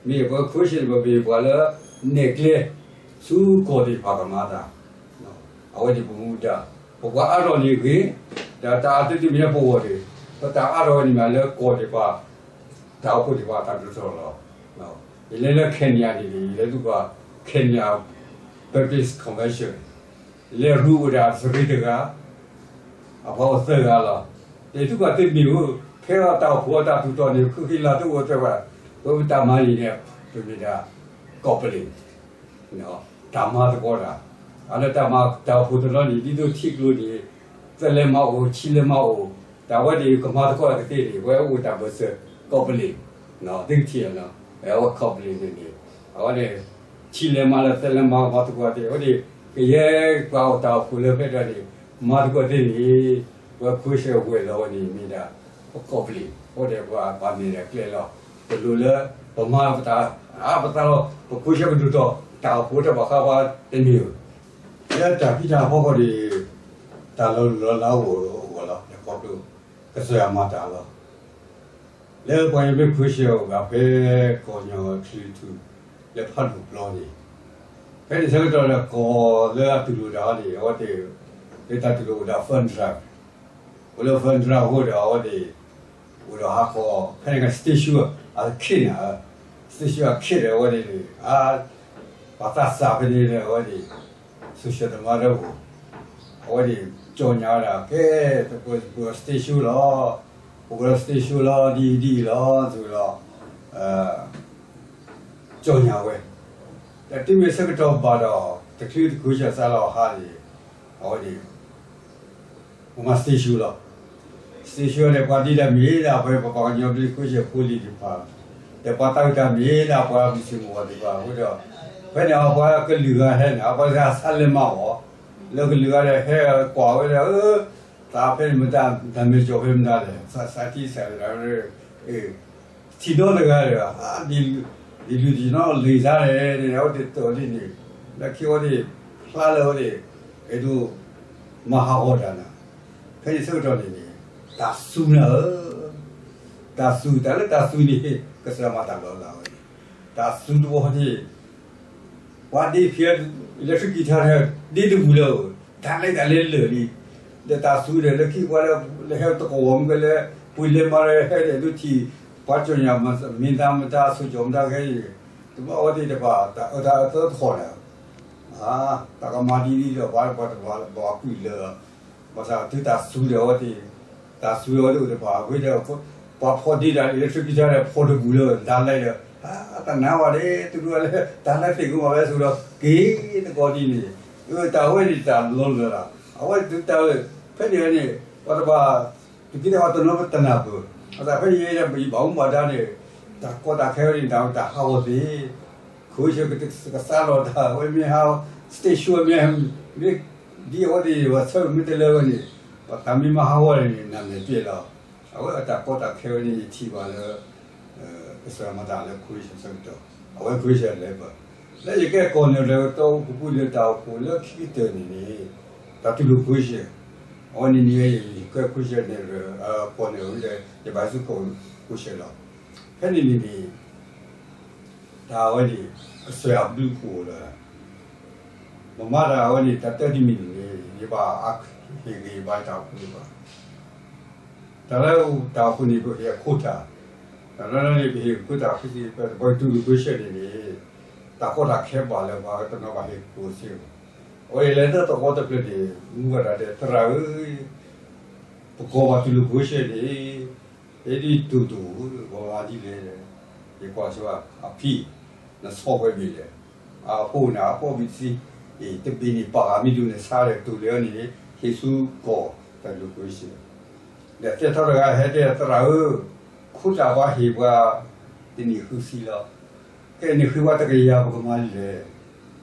မ့ၢ်ပှၤ Christian န့ၣ် ပမ့ၢ်ပှၤလၢ နဲၣ်ကျဲ ဆူကီၢ်သ့ၣ်တဖၣ်ကမၤအသး, အဝဲန့ၣ်ပမူဒါ, ပပှၤအါထီၣ်န့ၣ်ဂ့ၤ, ဒီးတၢ်အါတက့ၢ်မ့ၢ်လၢပဂီၢ်န့ၣ်, ပတၢ်အါထီၣ်ဝဲန့ၣ်မ့ၢ်လၢကီၢ်သ့ၣ်တဖၣ်, တၢ်အိၣ်ဖှိၣ်သ့ၣ်တဖၣ်တၢ်ဒိၣ်ထီၣ်လီၤ. ယလဲၤလၢ Kenya န့ၣ်န့ၣ် ယလဲၤသုးပှၤ Kenya Baptist Convention, လဲၤရူအိၣ်ဒၣ်စရ့တဂၤ, အပှၤအိၣ်သၢဂၤလီၤ. ယသုးပှၤသုးမ့ၢ်ဧိၤ, ဖဲအတၢ်အိၣ်ဖှိၣ်အတၢ်သူၣ်ထီၣ်န့ၣ် ဃုဃ့လၤတအိၣ်တဝဲ, ပမ့ၢ်တၢ်မၤန့ၣ်န့ၣ် ပမ့ၢ်ဒၣ် ကီၢ်ပလ့ၢ် တၢ်မၤသကိးတၢ်, အလၢတၢ်မၤတၢ်အိၣ်ဖှိၣ်တနီၤန့ၣ် ဒ်သိးထံကျိန့ၣ် သၢလဲမးအိၣ် ဆံလဲမးအိၣ်, တၢ်ဝဲန့ၣ်ကမၤသကိးတၢ်ကသ့န့ၣ် ဝဲအိၣ်တၢ်ဘၢၣ်စၢၤ ကီၢ်ပလ့ၢ်, သုကထံၣ်လီၤ, အဝဲကီၢ်ပလ့ၢ်န့ၣ်န့ၣ်, အဝဲန့ၣ် ဆံလဲမးလၢသၢလဲမးမၤသကိးတၢ် အဝဲန့ၣ် ကယဲၢ်ပှၤအိၣ်တၢ်အိၣ်ဖှိၣ်လၢဖဲဒၣ်န့ၣ် မၤသကိးတၢ်န့ၣ်, ပှၤ Christian ဝဲၢ်လီၤဝဲန့ၣ် မ့ၢ်ဒၣ် ပကီၢ်ပလ့ၢ်, အဃိဒီးပှၤမ့ၢ်ဒၣ်ကျဲလီၤ, တလိၣ်လၢ ပမၤပတၢ်အါပသးလီၤ, ပ Christian ကဒိၣ်ထီၣ် တၢ်အိၣ်ဖှိၣ်တၢ်ဘၣ်ဃးပှၤတန့ၢ်ဧိၤ, လၢတၢ်ဖံးတၢ်မၤအဖီခိၣ်န့ၣ် တၢ်လီၤလိၢ်လီၤလးအိၣ်အဂီၢ်လီၤ, ခီဖျိ ကစၢ်ယွၤမၤတၢ်လီၤ. လၢပှၤမ့ၢ် Christian အိၣ်ဘၣ်ဖဲ ကီၢ်ညီထံထူၣ် လၢဖးဒိၣ်ပျီန့ၣ်, ဖဲန့ၣ်ဆၢကတီၢ်ဒီး ကီၢ်လၢအတူၢ်လိာ်တၢ်အီၤန့ၣ် အဝဲသ့ၣ် လၢတၢ်တူၢ်လိာ်အိၣ်ဒီး fund drive, အိၣ်လၢ fund drive အဃိဒီး အဝဲသ့ၣ် အိၣ်ဒီးဟးဃီၤ ဖဲန့ၣ် station အခ့န့ၣ်, station အခ့ဒီး အဝဲသ့ၣ်န့ၣ် အါ ပှၤသးစၢ်ဖဲန့ၣ်ဒီး အဝဲသ့ၣ် social သမားတအိၣ်, အဝဲသ့ၣ် ကြေညာဝဲဒၣ် ကဲ ပ station လီၤ, ပအိၣ်ဒီး station လီၤ ဒ်အံၤဒ်အံၤလီၤ ဆိးလီၤ ကြေညာဝဲ, ဒီးတုၤမ့ၢ်ဆၢကတီၢ်ဘၣ်ဒီး တချုးတချုးဆၢစးလီၤဟါန့ၣ်, အဝဲန့ၣ် ပမၤ station လီၤ. station န့ၣ် ပှၤဒ့တၢ်မ့ၢ်ဒၣ်ပှၤ ပပှၤကညီဘျ့ Christian ဖိလံၤတဖၣ်, ဒီးပှၤသးဝံၣ်တၢ်မ့ၢ်ဒၣ်ပှၤမုၢ်ဆ့ၣ်မုၢ်ဂီၤသ့ၣ်တဖၣ်အဃိဒီး, ဖဲန့ၣ်အပှၤကလုာ်ဂၤဟဲန့ၣ် အပှၤစးလဲၤမၤအီၤ, လၢကလုာ်ဂၤဒီးဟဲကွၢ်ဝဲဒီး အၢ သးဖဲန့ၣ်မတၤ တၢ်မဲာ်ကၠီၣ်ဖဲမတၤလဲၣ် စးထံစး ထံၣ်နီတဂၤဒီး ဒ်လုၢ်ဒ်နီၢ်လံာ်စါန့ၣ် အဝဲသ့ၣ်တၢ်ဒ်န့ၣ် လၢခံအဝဲသ့ၣ် ဖျါလၢအဝဲသ့ၣ် အဲၣ်ဒိး မၤဟးဂီၤတၢ်နၤ, ဖဲန့ၣ်ဆၢကတီၢ်န့ၣ်န့ၣ် တၢ်စူၤနၤဧၢ, တၢ်စူၤ တၢ်လၢတၢ်စူၤန့ၣ် ကစၢ်မၤတၢ်လီၤလးဝဲန့ၣ်, တၢ်စူၤတဝီန့ၣ် ပှၤဒ့ဖဲ electric guitar န့ၣ် ဒ့တပူၤလၢၤ, တၢ်လဲၤတၢ်လဲၤလၢာ်လံ, ဒီးတၢ်စူၤဒီး လၢခံပှၤလၢ လၢဟဲတကဝီၤမ့ၢ်ကဲလၢ ပှၤလဲၤမၤဒီးဟဲဒီးဒိးထံၣ် ပှၤကၠီၣ်ညါမ့ၢ်သးမတၤ ဆိကၠီၣ်မတၤခဲအံၤ, တဘၣ်အဝဲသ့ၣ်တဖၣ် တၢ်အၢတၢ်အၢသၢတခီၣ်န့ၣ်, တၢ်ကမၤဒ်ဒ်ဒီး ပှၤပှၤတဖၣ်ဘၣ်ကွံာ်လၢ ဘၣ်ဆၣ်တုၤတၢ်စူၤဒီးအဝဲသ့ၣ်, တၢ်စူၤအဝဲသ့ၣ်အိၣ်တဖၣ် အဝဲဒီး ပှၤဖီၣ်ဒ့တၢ် electric guitar ဒီးဖီၣ်တပူၤလၢ တၢ်လဲၤဒီး တၢ်နါဝဲဒၣ် တဒိးလၢ တၢ်လဲၤသ့ၣ်ကမၤဝဲဆိဒီး က့ၤသကိးဒ်န့ၣ်, အတၢ်ဝဲန့ၣ်တၢ်လီၤလၢာ်လီၤ, အဝဲတုၤတၢ်ဝဲ ဖဲန့ၣ်န့ၣ် ပှၤတဖၣ် တက့ၢ်တၢ်ပှၤတနီၤပတနၢ်ပၢၢ်, ဘၣ်ဆၣ်ဖဲန့ၣ်ယဘၣ်မူဘၣ်ဒါန့ၣ် တၢ်ကီတၢ်ခဲဝဲန့ၣ် တၢ်တၢ်ဟးဂီၤသ့ ခိၣ်ဆၢကစးလီၤတၢ်ဝဲမ့ၢ်ဟး stage show မ့ၢ် မ့ၢ်ဒ်အဝဲသ့ၣ် ပှၤဆၢမ့ၢ်တလၢဝဲန့ၣ် ပှၤတၢ်မ့ၢ်မၤဟးဂီၤန့ၣ် နၢ်မဲာ်ပျဲၢ်လီၤ. အဝဲအတၢ်ကီတၢ်ခဲဝဲန့ၣ် ယထံၣ်ဘၣ်လၢ ကစၢ်မၤတၢ်လၢခိၣ်ဆၢဆၢကတီၢ် အဝဲခိၣ်ဆၢလဲၤပၢၢ် လၢယကဲကီၢ်နဲၣ်ရဲၣ် ကတီၢ်အိၣ်ကပူၤလၢတၢ်အိၣ်ဖှိၣ်လၢခံကတၢၢ်န့ၣ်န့ၣ် တၢ်တူၢ်လိာ်ခိၣ်ဆၢ အဝဲန့ၣ်န့ၣ် ယကဲခိၣ်ဆၢနဲၣ်ရဲၣ် ကီၢ်နဲၣ်ရဲၣ်ဒီး ယဘၣ်စ့ၢ်ကီးခိၣ်ဆၢလီၤ. ဖဲန့ၣ်န့ၣ်န့ၣ် တၢ်ဝဲန့ၣ် ကစၢ်ယွၤဘျုးဖှိၣ်လီၤ. မ့ၢ်မၤတၢ်ဝဲန့ၣ် တၢ်တၢ်တမံၤန့ၣ်န့ၣ် ယဘၣ်အဟ့ၣ်ဂ့ၤဘၣ်တၢ်အိၣ်ဖှိၣ်ဘၣ် တၢ်လၢတၢ်အိၣ်ဖှိၣ်န့ၣ် ပဟ့ၣ်အခိၣ်တၢ်, တၢ်လၢန့ၣ် ပဟ့ၣ်ခိၣ်တၢ် ပှၤတူၢ်လိာ်ခိၣ်ဆၢန့ၣ်န့ၣ် တၢ်ကီတၢ်ခဲဘၣ်လၢပှၤတနီၤဘၣ်ဟ့ၣ်ခိၣ်ဆၢ, အဝဲလဲၤတသဝီတဖျၢၣ်န့ၣ် မူဝဲဒၣ်တဲ သရၣ်ဧၢ, ပကီၢ်ဘၣ်တူၢ်လိာ်ခိၣ်ဆၢန့ၣ် ဟဲဒ်တူၢ်တူၢ် ပှၤဒ်လဲၣ်, ယကွၢ်ဆိ အဖံ နဆီၣ်ဝဲမ့ၢ်လဲၣ်, အဖိန့ၣ် အဖိဘံၣ်တဆံ, တဘ့ၣ်န့ၣ်ပာ်ဂၤမ့ၢ်ဒိၣ်န့ၣ်ဆါဒီးတူၢ်လဲၣ်အီၤန့ၣ် ဟ့ၣ်ဆူကီၢ်တၢ်လိာ်ကွဲဆၢ, ဒီးတဲထီၣ်တဂၤဟဲတဲသရၣ်ဧၢ, ခိၣ်တၢ်ပှၤဟ့ၣ်ပှၤ တနံၣ်ဃုဆံလီၤ, ကဲန့ၣ်ဃ့ပှၤတကယၤပကမၤဒ်လဲၣ်,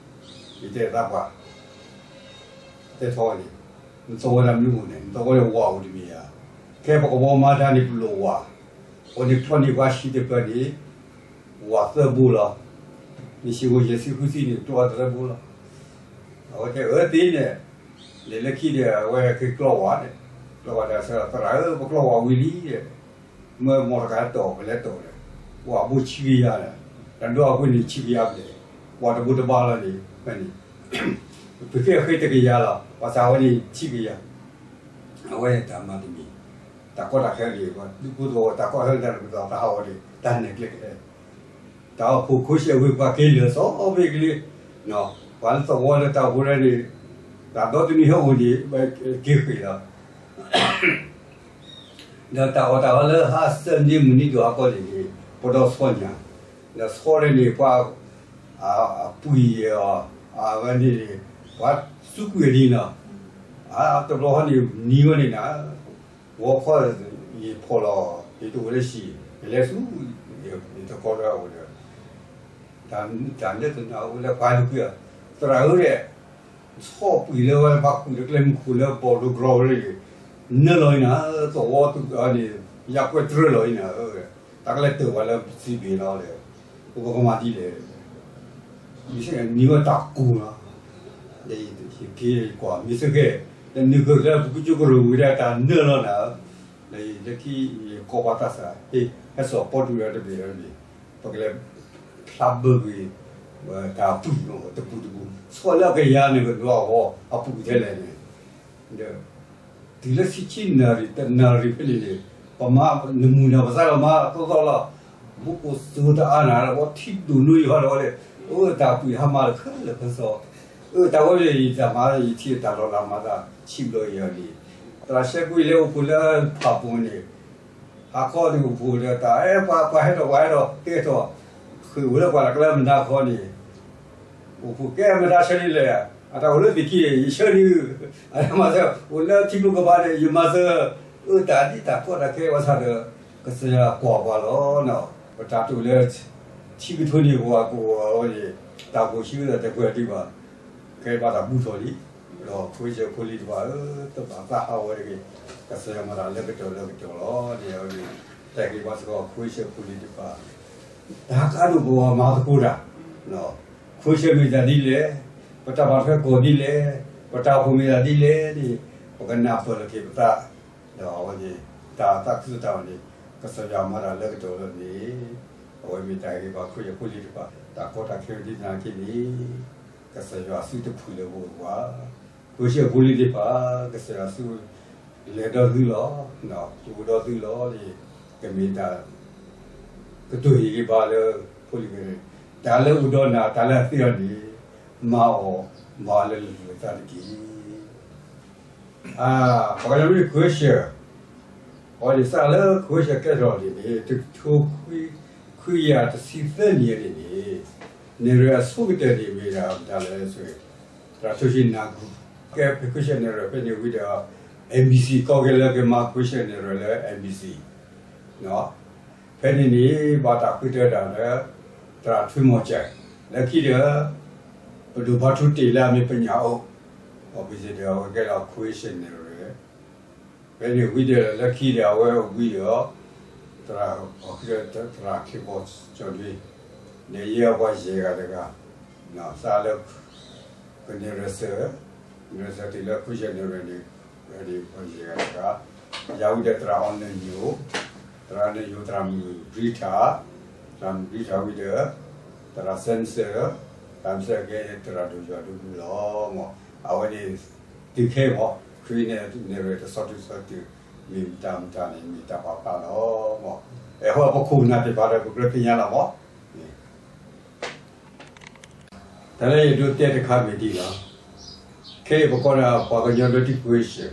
ယတဲသးပှၢ် တဲထီၣ်န့ၣ်, နသဝီဒၣ်မနုၤအိၣ်န့ၣ် နသဝီန့ၣ်ဝၤအိၣ်တမံၤဧါ, ကဲပကဘီမၤတၢ်န့ၣ်ပလိၣ်ဝၤ, အဃိန့ၣ်ကျီန့ၢ်ပှၤဆံးတဖျၢၣ်န့ၣ် ဝၤသၢဘိလီၤ, နဆံးဖိယဲၢ်ဆံဃုဆံန့ၣ် ကျီသၢဘိလီၤ, အဝဲတဲအၢသ့န့ၣ်, လဲၤလၢခံဒီး အဝဲက့ၤကျီဝၤန့ၣ်, ကျီဝၤဒီးသရၣ်ဧၢ ပကျီဝၤဝံၤလံဒီး, မၢမီၢ်တဂၤတီၢ် ပလဲၤတီၢ်ဒီး, ဝၤဘိဆံကယၤန့ၣ် တၢ်ဒိအပူၤန့ၣ် ဆံးကယၤဘျဲၣ်, ပှၤတဘိတဘါလီၤန့ၣ် ဖဲန့ၣ် ပဃ့အဃ့တကယၤလီၤ, ပှၤသးဝဲန့ၣ်ဆံးကယၤ, အဝဲန့ၣ်တၢ်မၤတမံၤ, တၢ်ကီတၢ်ခဲန့ၣ် ပှၤဒူဖိသဝီ တၢ်ကီတၢ်ခဲလၢပသးဟးဂီၤန့ၣ် တၢ်နဲၣ်ကျဲကဟဲ, တၢ်အိၣ်ဖှိၣ်ခိၣ်ဆၢဝံၤ ပှၤက့ၤလၢာ်စီၤဘ့ၣ်ကလံ, ပှၤလၢသဝီလၢတၢ်အိၣ်ဖှိၣ်န့ၣ် တၢ်ဒီတနံၤဟဲအိၣ်န့ၣ် က့ၤဃ့ၢ်လီၤ ဒီးတၢ်အီၣ်တၢ်အီလၢဟါ သၢနံၤမုၢ်နံၤဒိၣ်ဟါခီန့ၣ်န့ၣ် ပဒီဆီညၣ်, ဒီးဆီန့ၣ်န့ၣ် ပှၤ အပှံၢ်အီၤ အဝဲန့ၣ်န့ၣ် ပှၤစူးကွံာ်အီၤဒ်နီၤ, တဘျီဃီန့ၣ် နံၤဝဲန့ၣ်နၤ, ဂီၤခီ ယဖီၣ်လီၤ ယတအိၣ်လၢဟံၣ် ယလဲၤဆူ ယတကီလၢအအိၣ်ဒီး တၢ်နဲၣ်သနၢ်အိၣ်လၢပှၤတကွံာ်, သရၣ်ဧၢဒီး ဆီပှံၢ်လၢဝဲပှၤကူၣ်လၢကျဲမုၢ်ခိၣ်လၢဘီၣ်ဒိကရီဝဲန့ၣ်, နၢလီၤအံၤနၤ, သဝီသုးန့ၣ် ယကွဲးတြၢလီၤအံၤနၤ, တၢ်ကလဲၤတၢၢ်ဝဲလၢစံးဘ့ၣ်လီၤဒီး, ပကမၤဒ်လဲၣ်, မ့ၢ်စ့ၢ်ကီးနံၤဝဲတၢ်ကူၣ်လီၤ, ယက့ၤကွၢ်မ့ၢ်စ့ၢ်ကီး, လၢနုာ်ကလၢပကစၢ်ကရၢၢ်ဝံၤဒီးတၢ်နၢလီၤနၤ, လၢခံယကိးပှၤသးစၢ်, ဟဲစိာ်ပီတူၢ်ဒီးတဘ့ၣ်ဒီးတဘ့ၣ်, ပကလဲၤဖျါဘၢကွံာ် တၢ်ပှံၢ်တပူၤတပူၤ, ဆီလၢအကယၤန့ၣ်ကဒွးအဂီၢ် အပူၤထဲလဲၣ်န့ၣ်, ဒီး တုၤလၢဆံဆံနၣ်ရံၣ်တနၣ်ရံၣ်ဖဲန့ၣ်န့ၣ်, ပမၤနမုၢ်နၤပသးဒီးမၤသီသီလီၤ, မူခိၣ်စူၤတအါနၤ ဝဲထံဒိၣ်နူယဟီဒီးဝဲလၢ, အၢ တၢ်ပှံၢ်ဟါမၢ်လၢခဲလၢာ်ခဲဆ့, အၢ တၢ်ဝဲန့ၣ်ယတၢ်မၤ ယထံၣ်တၢ်လီၤလးမၤသး ဆံးဘျီယၤန့ၣ်, သရၣ်ရှဲကွံာ်လၢအိၣ်ဖှိၣ်လၢဖးပိၤန့ၣ်, ဟါခီန့ၣ်အိၣ်ဖှိၣ်ဒီးတၢ်အဲၣ်ပှၤ ပှၤဟဲထီၣ်ပှၤဟဲထီၣ် ကဲထီၣ်, ဃ့ၢ်အိၣ်လၢပှၤတကျဲမနၤခီန့ၣ် အိၣ်ဖှိၣ်ကဲမတၤဆၢန့ၣ်လဲၣ်, အတၢ်အိၣ်လၢသ့ၣ်ခံန့ၣ် ယဆၢန့ၣ်, အမၤစၢၤ, အိၣ်လၢထံကျိကပၤန့ၣ် ယမၤစၢၤ, အၢ တၢ်ဒ်တၢ်ကီတၢ်ခဲဝဲဆၣ်ဒီး ကစၢ်ယွၤကွၢ်ပှၤလီၤ, ပတၢ်တိာ်လၢ ထံကထိန့ၣ် ပှၤကိးအီၤန့ၣ်, တၢ်ကိးဆံးဝဲဒၣ်တကွဲးဒံးဘၣ်, ကဲဘၣ်တၢ်ဘူၣ်ထီၣ်လံ, ဒီးဖိဆၢဖိလံၤတဖၣ်ဧၢ, တဘၣ်သးဟးဂီၤတဂ့ၤ, ကစၢ်ယွၤမၤတၢ်လၢကတီၢ်လၢကတီၢ်လီၤန့ၣ်, အဝဲန့ၣ် တဲက့ၤပှၤစ့ၢ်ကီးဖိဆၢဖိလံၤတဖၣ် တၢ်ကါဒိၣ်ပဝဲမၤသကိးတၢ်, ခိၣ်ဆၢမ့ၢ်တၢ်ဒ်လဲၣ်, ပတၢ်ဘၣ်ထွဲကီၢ်ဒ်လဲၣ်, ပတၢ်အိၣ်ဖှိၣ်မ့ၢ်တၢ်ဒ်လဲၣ်န့ၣ်, ပကနၢ်ပၢၢ်လီၤက့ၤပသး, ဒီးအဝဲန့ၣ် တၢ်သးခုတၢ်ဝဲန့ၣ် ကစၢ်ယွၤမၤတၢ်လၢကတီၢ်လၢန့ၣ်, အဝဲမ့ၢ်တၢ်ဂ့ၤဘၣ်ခိၣ်ဆၢဖိလံၤတဖၣ် တၢ်ကီတၢ်ခဲဒ်သနာ်က့န့ၣ်, ကစၢ်ယွၤစုတဖုလၢပဂီၢ်ဘၣ်, ခိၣ်ဆၢဖိလံၤတဖၣ် ကစၢ်ယွၤစု လဲၤဒီးသုလီၤ, အိၣ်ဒီးသုလီၤန့ၣ်, ကမ့ၢ်တၢ် ကတိၤဟ့ၣ်ဂံၢ်ဘါလၢဖိလံၤန့ၣ်, တၢ်လၢအိၣ်ဒီးနၤ တၢ်လၢအသ့အီၤန့ၣ်, မၤအီၤမၤလၢလၢာ်သးတက့ၢ်. ပကလဲၤမ့ၢ်ခွဲးဆၢ, အဝဲန့ၣ်စးလၢခွဲးဆၢကဲထီၣ်န့ၣ်န့ၣ် တကထိခွံကယၤတဆံသၢနံၣ်န့ၣ်န့ၣ်, နဲၣ်ရွဲၣ်အဆိကတၢၢ်န့ၣ်မ့ၢ်ဒၣ်မတၤလဲၣ်ဆိ, သရၣ်ထိၣ်ဆံနၢ်ကူၣ် ကဲဖဲခွဲးဆၢနဲၣ်ရွဲၣ်ဖဲန့ၣ်ဝံၤဒီး MBC ကီက့ၤလၢကမၤခွဲးဆၢနဲၣ်ရွဲၣ်လၢ MBC ဖဲန့ၣ်န့ၣ် ဘၣ်တၢ်ဃုထၢတၢ်လၢ သရၣ်ထွံမီၤစၢၤ, လၢခံဒီး ပဒိၣ်ဘါထူတ့ၢ်လၢအမ့ၢ်ပညၣ်အိၣ်, အဝဲဒီးအဝဲကဲလီၤခွဲးဆၢနဲၣ်ရွဲၣ်, ဖဲန့ၣ်ဝံၤဒီးလၢခံဒီးအဝဲအိၣ်ဘှံးဒီး သရၣ် သရၣ်ခ့ဘီကၠီၣ်ဒွံ, ဒီးယဲၢ်ပှၤယဲၢ်ဂၤတဂၤ, စးလၢ ကနဲၣ်ရွဲၣ်စၢၤ, နဲၣ်ရွဲၣ်စၢၤတုၤလၢခွဲးဆၢနဲၣ်ရွဲၣ်န့ၣ်, ပှၤယဲၢ်ဂၤတဂၤ, ယၤဝံၤဒီးသရၣ်အီနၢၣ်ညိၣ်, သရၣ်အီနၢၣ်ညိၣ် သရၣ်မုၣ်ဘြံထၣ်, သရၣ်မုၣ်ဘြံထၣ်ဝံၤဒီး သရၣ်စဲမစၢၤ, သရၣ်မစၢၤကဲသရၣ်ဒိၣ်ယွၤဒိၣ်မုၢ်လီၤမး, အဝဲန့ၣ် တုၤခဲမး ခွဲးဆၢနဲၣ်ရွဲၣ်တဆီတုၤဆီတုၤ, မ့ၢ်မတၤမတၤန့ၣ် မ့ၢ်တၢ်ပာ်ဖျါလီၤမး, အဃိပခိၣ်ပနၢ်သ့ၣ်တဖၣ်ဒီးပကြၢးသ့ၣ်ညါလီၤမး တၢ်လၢယဒိးတဲတခါမ့ၢ်ဒ်လီၤ, ခဲအံၤပကိးဒၣ်ပှၤကညီဘျၢထံခွဲးဆၢ,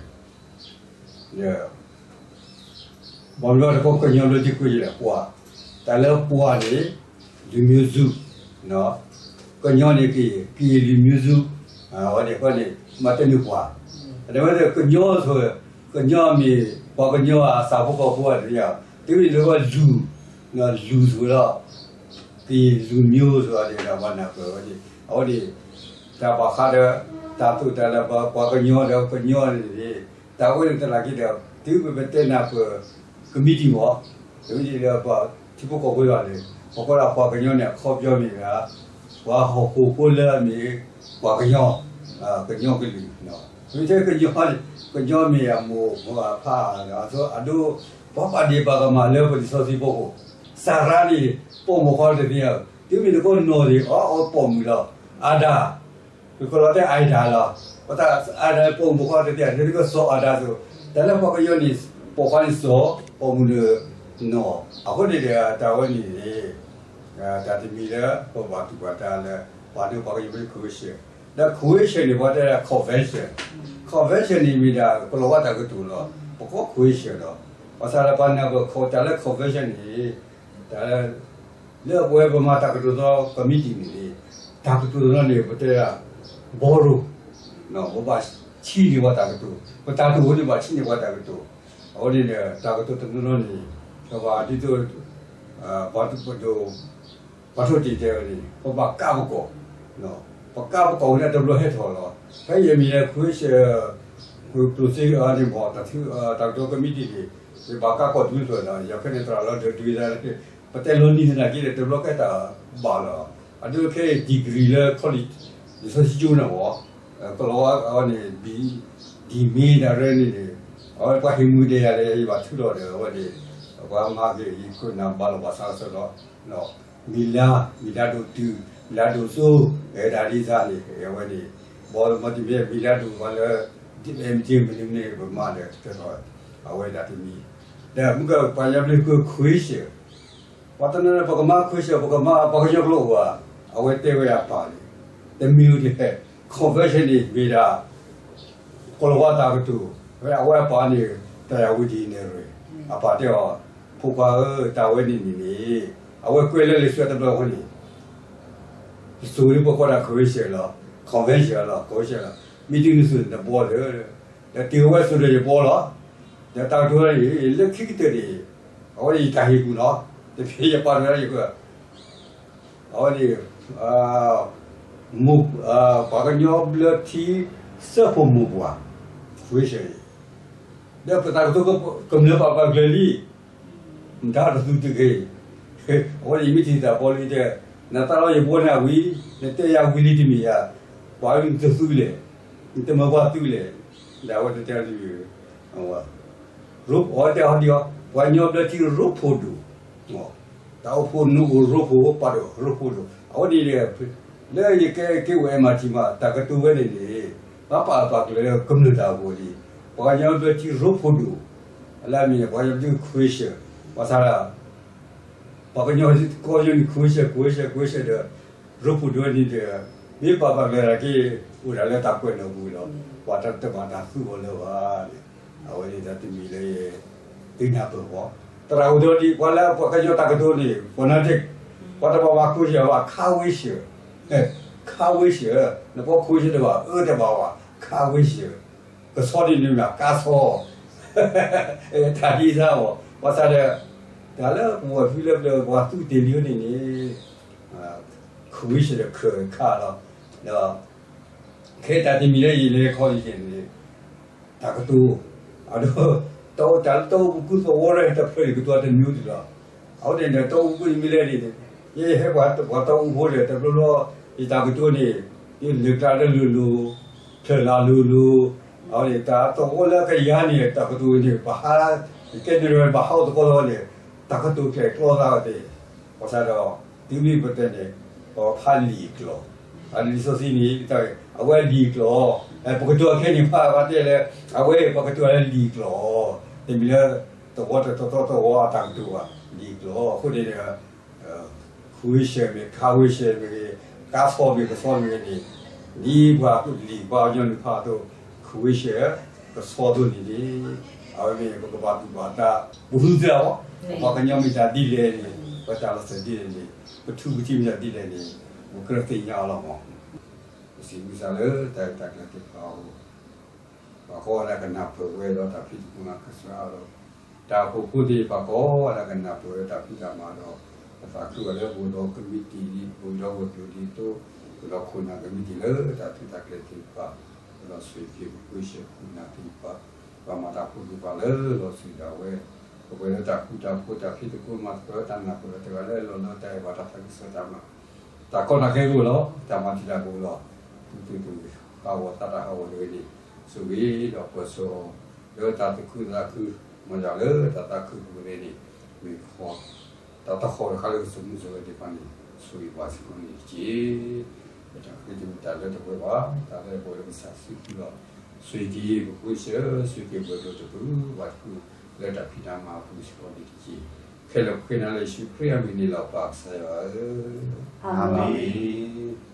ဘၣ်မနုၤတကိးကညီဘျၢထံခွဲးဆၢလဲၣ်, ပှၤ, တၢ်လၢပှၤန့ၣ် လူမျိုးစု, ကညီန့ၣ် ကရင်လူမျိုးစု, အဝဲန့ၣ်အဃိန့ၣ် မ့ၢ်တမ့ၢ်ပှၤ, အဝဲန့ၣ်ကညီဆိ, ကညီမ့ၢ် ပှၤကညီအသးဖိကီၢ်ဖိအတယၤ, တုၤမ့ၢ်လၢပှၤလူၤ, လူၤဆိဒီး ကရင်လူမျိုးဆိအီၤန့ၣ်ဒီး ပှၤနၢ်ပၢၢ်ဝဲန့ၣ်, အဝဲန့ၣ် တၢ်ဘၣ်ဃးဒီး တၢ်သိၣ်တၢ်လၢပှၤကညီဒီးကညီန့ၣ်န့ၣ်, တၢ်ဝဲန့ၣ်သနာ်က့ဒီး တုၤပတဲနၢ်ပၢၢ် ကမံးတံာ်မး, ကမံးတံာ်ဒီးပှၤထံဖိကီၢ်ဖိဘၣ်န့ၣ်, ပကိးဒၣ်ပှၤကညီန့ၣ် အခီပညီမ့ၢ်ဒၣ် ပှၤဟီၣ်ခိၣ်ဖိလၢအမ့ၢ် ပှၤကညီ, ကညီကလုာ်, မ့ၢ်ထဲကညီန့ၣ် ကညီမ့ၢ်အမိၢ်အဖါ, အဒိ ပှၤဘၣ်ဒ့ၣ်ဘၣ်ကမၣ်လၢပလံာ်စီဆှံဖီခိၣ်, စၤရါန့ၣ် ပိာ်မုၣ်ဃီတသ့ဧါ, သုမ့ၢ်တကိးနီၢ်န့ၣ် အီၤပိာ်မုၣ်လီၤ. အၤဒၣ်, ပကလီၤတဲအၤဒၣ်လီၤ. ပတၢ်အၤဒၣ်ပိာ်မုၣ်ဖိတသ့ၣ် ဒ်သိးစီၤအၤဒၣ်အသိး, တၢ်လၢပှၤကညီန့ၣ် ပိာ်ခွါန့ၣ်စီၤ, ပိာ်မုၣ်န့ၣ်နီၢ်, အဃိန့ၣ်ဒီး တၢ်ဝဲန့ၣ်န့ၣ် တၢ်တမံၤလၢပဘၣ်တူၢ်ဘၣ်တၢ်လၢ ပှၤဒိပှၤကညီမ့ၢ် creation, ဒီး creation န့ၣ် ပှၤတဲဒၣ် convention, convention န့ၣ်မ့ၢ်ဒၣ် ကလီၤဝါတၢ်ကတိၤလီၤ. ပကိး creation လီၤ. ဘၣ်ဆၣ်ဒီးပှၤနၢ်ပၢၢ်တၢ်လၢ convention န့ၣ် တၢ် လၢပဝဲပမၤတၢ်ကတိၤသီ committee န့ၣ်န့ၣ် တၢ်ကတိၤသီန့ၣ် ပတဲဒၣ် borrow, ပဘၣ်ဆံးန့ၢ်ပှၤတၢ်ကတိၤ, ပတၢ်ကတိၤန့ၣ်ဘၣ်ဆံးန့ၢ်ပှၤတၢ်ကတိၤ, အဃိန့ၣ်ဒီး တၢ်ကတိၤတနီၤနီၤန့ၣ် ပဘၣ်ဒ်သိး ပှၤဒိၣ် ပှၤထိၣ်တံၢ်တဲဝဲန့ၣ် ပဘၣ်ကးပကိာ်, ပကးပကိာ်ဝဲဒၣ်တဘျီဟဲထီၣ်လီၤ. ဖဲယမ့ၢ်လၢ creation, ကျိၣ်စ့န့ၣ်မ့ၢ် တၢ်ကတိၤ committee န့ၣ် ယဘၣ်ကးကိာ်တဘျီဖျၢၣ်ဒီး ယဖဲန့ၣ်သရၣ်လီၤဒီးဒုးဒၣ် ပတဲလီၤနံၤသနာ်က့ဒီး တဘျီကဲတၢ်ဘၣ်လီၤ. အဒိခဲအံၤ degree လၢ college လံာ်စီဆှံကၠိန့ၣ်မ့ၢ် ကလီၤဝဲန့ၣ် ဘံ ဒံၣ်မ့ၢ်တၢ်ရဲန့ၣ်န့ၣ် အဝဲပှၤဟ့ၣ်မူဒါယၤဒီး ယဘၣ်ထုးလီၤဒီး အဝဲန့ၣ် ပှၤမၤက့ၤ ယခိၣ်နၢ်ဘၣ်လီၤဘၣ်စးလီၤဆၢလီၤ. မံၤလါ, မံၤလါဒိၣ်တုၤ, မံၤလါဒိၣ်စိ, ဝဲဒၣ်ဒ်န့ၣ် အဝဲန့ၣ် ဘီမၤတမံၤ မံၤလါဒိၣ်ပှၤလၢ ဒ်မ့ၢ်မနုၤမနုၤန့ၣ် ပမၤဒီးတၢ် အဝဲဒၣ်တမံၤ, ဒီးမုၢ်ကပှၤကညီဘျုး creation ပှၤတနီၤနီၤ ပကမၤ creation ပကမၤ ပှၤကညီကျိာ်အိၣ်ဧါ, အဝဲတဲဝဲအပၢ်န့ၣ် တမံၤဧိၤတဟဲ, convention န့ၣ်မ့ၢ်ဒၣ် ကလီၤဝါတၢ်ကတိၤ, ဝဲအဝဲအပၢ်န့ၣ် တၢ်ယၤဝံၤဒ်န့ၣ်ရ့ၣ်, အပၢ်တဲအီၤ, ဖိခွါဧၢ တၢ်ဝဲန့ၣ်န့ၣ်န့ၣ် အဝဲကွဲးလၢလံာ်စီဆှံတဘျီဃီန့ၣ် ယဆိၣ်ဂ့ၤပှၤကိးဒၣ် creation လီၤ, convention လီၤ, creation လီၤ, မ့ၢ်တုၤနဆိၣ်န့ၣ်တဘီဒီး, ဒီးတုၤအဝဲဆိၣ်ဒီးယဘီလီၤ, ဒီးတၢ်ကတိၤလၢခံကတၢၢ်န့ၣ် အဝဲယတၢ်ဟ့ၣ်ကူၣ်လီၤ, တဖဲယပာ်တဂၤယက အဝဲန့ၣ် ပှၤကညီဘျၢထံ စၢဖှိၣ်မိၢ်ပှၢ် creation အံၤ, ဒီးပတၢ်ကတိၤကမျၢၢ်ပာ်ပာ်ကျၢၤလံ, မတၤတသူတဂ့ၤ, အဝဲန့ၣ်ယမ့ၢ်ထံၣ်တၢ်ဘီလံတဲ, နသးလီယဘီန့ၣ်ဝံၤ, နတဲယၤဝံၤလံတမ့ၢ်ဧါ, ပှၤနတသူလဲၣ်, နတမၤပှၤသူလဲၣ်, ဒီးအဝဲတတဲတမံၤ ရိဖှိၣ်တဲဟီဒ်အီၤ ပှၤကညီဘျၢထံရိဖှိၣ်ဒိၣ်, တၢ်အိၣ်ဖှိၣ်နအိၣ်ရိဖှိၣ် ပာ်ဒိၣ်ရိဖှိၣ်ဒိၣ်, အဝဲန့ၣ် လၢယကဲက့ၤအိၣ် MIT မး တၢ်ကတိၤဝဲန့ၣ်န့ၣ် ဘၣ်ပာ်ပာ်ကျၢၤလၢကမျၢၢ်တၢ်အိၣ်ဖှိၣ်လံ, ပှၤကညီဘျၢထံရိဖှိၣ်ဒိၣ်, လၢအမ့ၢ်န့ၣ် ပှၤကညီဘျၢထံ creation, ဘၣ်ဆၣ် ပှၤကညီကိးယၤန့ၣ် creation, creation, creation ဒီး ရိဖှိၣ်ဒိၣ်ဝဲန့ၣ်ဒီး မ့ၢ်ပာ်ပာ်ကျၢၤတၢ်က့ၤ အိၣ်ဒၣ်လၢတၢ်ကွဲးနီၣ်ပူၤလီၤ, ပှၤတဘၣ်တၢ်သူအီၤလၢၤဘၣ်န့ၣ်, အဝဲန့ၣ်ဒီးတမံၤလၢယ သုနၢ်ပၢၢ်ဃီ, သရၣ်အိၣ်ဒီးဒ်ပှၤလၢပှၤကညီတၢ်ကတိၤန့ၣ် ပှၤနာ်သက့ ပှၤတဘၣ်ဘၣ် creation ဘၣ် creation, creation, နပှၤ creation တဘၣ် အၢတဘၣ်ဘၣ် creation, ကဆီဒ်န့ၣ်မ့ၢ် ကါဆီ တၢ်ဒ်အံၤစ့ၢ်ကီး ဘၣ်ဆၣ်ဒီး တၢ်လၢပဝဲဖုလၢပျၢၤပှၤသူတ့ၢ်လံန့ၣ်န့ၣ် creation ဒီးခၢၣ်ခါလီၤ, ဒီး ခဲတၢ်တမံၤလၢယလဲၤခီဒ်န့ၣ်န့ၣ် တၢ်ကတိၤ, အဒိ တၢ်အိၣ်တၢ်လၢတၢ်အိၣ်မူခိၣ်သဝီရဲၣ်တဖျၢၣ်န့ၣ် ကတိၤတမံၤအိၣ်ဒံးလီၤ, အဝဲန့ၣ်ဒီးတၢ်အိၣ်မူခိၣ်မ့ၢ်လဲၣ်န့ၣ် ယဟဲပှၤတၢ်အိၣ်မူဖိဒီး တဘျီဘျီ ယတၢ်ကတိၤန့ၣ် ယလဲၤကျါလၢလိၤလိၤ, ဖျၢၣ်လၢလိၤလိၤ, အဝဲန့ၣ် တၢ်သဝီလၢကယၤန့ၣ် တၢ်ကတိၤန့ၣ် ပဟး ယကဲန့ၣ် ပဟးအိၣ်သကိးသဝီန့ၣ် တၢ်ကတိၤကျဲၣ်ကျီသးဝဲသ့ၣ်, ဘၣ်ဆၣ်ဒီး သုမ့ၢ်ပတဲန့ၣ် ပဖးလံာ်ကျိာ်, လံာ်စီဆှံန့ၣ် အဝဲလံာ်ကျိာ်, ပကတိၤခဲအံၤန့ၣ် ဖးဘၣ်တဲလၢ အဝဲပကတိၤလၢလံာ်ကျိာ်, တမ့ၢ်လၢ သဝီတတီၤတီၤသဝီအတၢ်ကတိၤဘၣ်, လံာ်ကျိာ်, အဃိန့ၣ်ဒီး creation မ့ၢ် creation မ့ၢ်ဂ့ၤ, ကါဆီမ့ၢ်ကဆီမ့ၢ်ဂ့ၤန့ၣ်, ဒ်ပှၤလံာ်ပှၤကညီနုၢ်ဖးအသိး creation ကဆီအသိးန့ၣ်န့ၣ်, အဝဲမ့ၢ်ပကဘၣ်သူၣ်ဘၣ်သး ပဟူသ့ၣ်ညါအီၤ, ပှၤကညီမ့ၢ်တၢ်ဒ်လဲၣ်န့ၣ်, ပတၢ်လီၤစၢၤဒ်လဲၣ်န့ၣ်, ပထူပထံးမ့ၢ်တၢ်ဒ်လဲၣ်န့ၣ်, ပကြၢးသ့ၣ်ညါအီၤလီၤမး. ပစံးဘျုးစၢ်လၢတၢ်ရဲၣ်တၢ်ကျဲၤသ့ၣ်တဖၣ်အအိၣ်, ပှၤကိးဂၤဒဲးကနၢ်ပၢၢ်ဝဲဒီးတၢ်ဖံးသကိးမၤသကိးဒီး တၢ်အိၣ်ဖှိၣ်ဖိသ့ၣ်တဖၣ်ကိးဂၤဒဲးကနၢ်ပၢၢ်ဝဲတၢ်ဖံးတၢ်မၤဒီး ပသးခုအီၤလၢပအိၣ်ဒီး committee ဒ် ပအိၣ်ဒီးဝဲၤကျိၤဒ်သိး ပအိၣ်ဒီးခိၣ်နၢ် committee လၢတၢ်ထူးတၢ်ကျဲၤသ့ၣ်တဖၣ်, ပလီၤဆိၣ်ဂ့ၤ ပဃ့ဆၢခိၣ်နၢ်သ့ၣ်တဖၣ်, ပှၤမၤတၢ်ဖိသ့ၣ်တဖၣ်လၢလီၤစၢၤဒၣ်ဝဲ, ပဝဲလၢတၢ်ဃူတၢ်ဖိး တၢ်ဖံးသကိးမၤသကိးလၢတၢ်နၢ်ပၢၢ်လၢတဂၤလၢအလီၢ်လၢတၢ်အဲၣ်ဘၣ်တၢ်သးခုကစီၣ်တၢ်မၤ တၢ်ကီတၢ်ခဲကအိၣ်လီၤ, တၢ်မၤတံာ်တာ်ကအိၣ်လီၤ, သုသုသုဟးဂီၤသးတၢ်ဟးဂီၤတဂ့ၤန့ၣ်, ဆိၣ်ဂ့ၤဒီးပၢၤစီအီၤ, လၢတၢ်သူၣ်ခုသးခု, မ်ယွၤလၢတၢ်သးခုပူၤန့ၣ်န့ၣ်, မ့ၢ်တၢ်သဟီၣ်တခါလၢကစိာ်မူစိာ်ဂဲၤသ့ၣ်တဖၣ်န့ၣ်, ဆိၣ်ဂ့ၤပှၤစ့ၢ်ကီးန့ၣ်တက့ၢ်. ပတၢ်ဃ့တမ့ၢ်တၢ်လၢတပှဲၤဘၣ်, တၢ်လၢပှဲၤလၢကစၢ်စုပူၤလီၤ. ဆိၣ်ဂ့ၤက့ၤပဖိဆၢ, ဆိၣ်ဂ့ၤက့ၤပှၤဒိၣ်တဖုဘၣ်တဖု, လၢတၢ်ဖံးတၢ်မၤအပူၤစ့ၢ်ကီးန့ၣ်တက့ၢ်. ခဲလၢာ်ပဃ့နၤလၢယ့ၣ်ၡူးခရံာ်အမံၤန့ၣ်လီၤ ပၢ်ကစၢ်ယွၤဧၢ, အၤမ့ၣ်.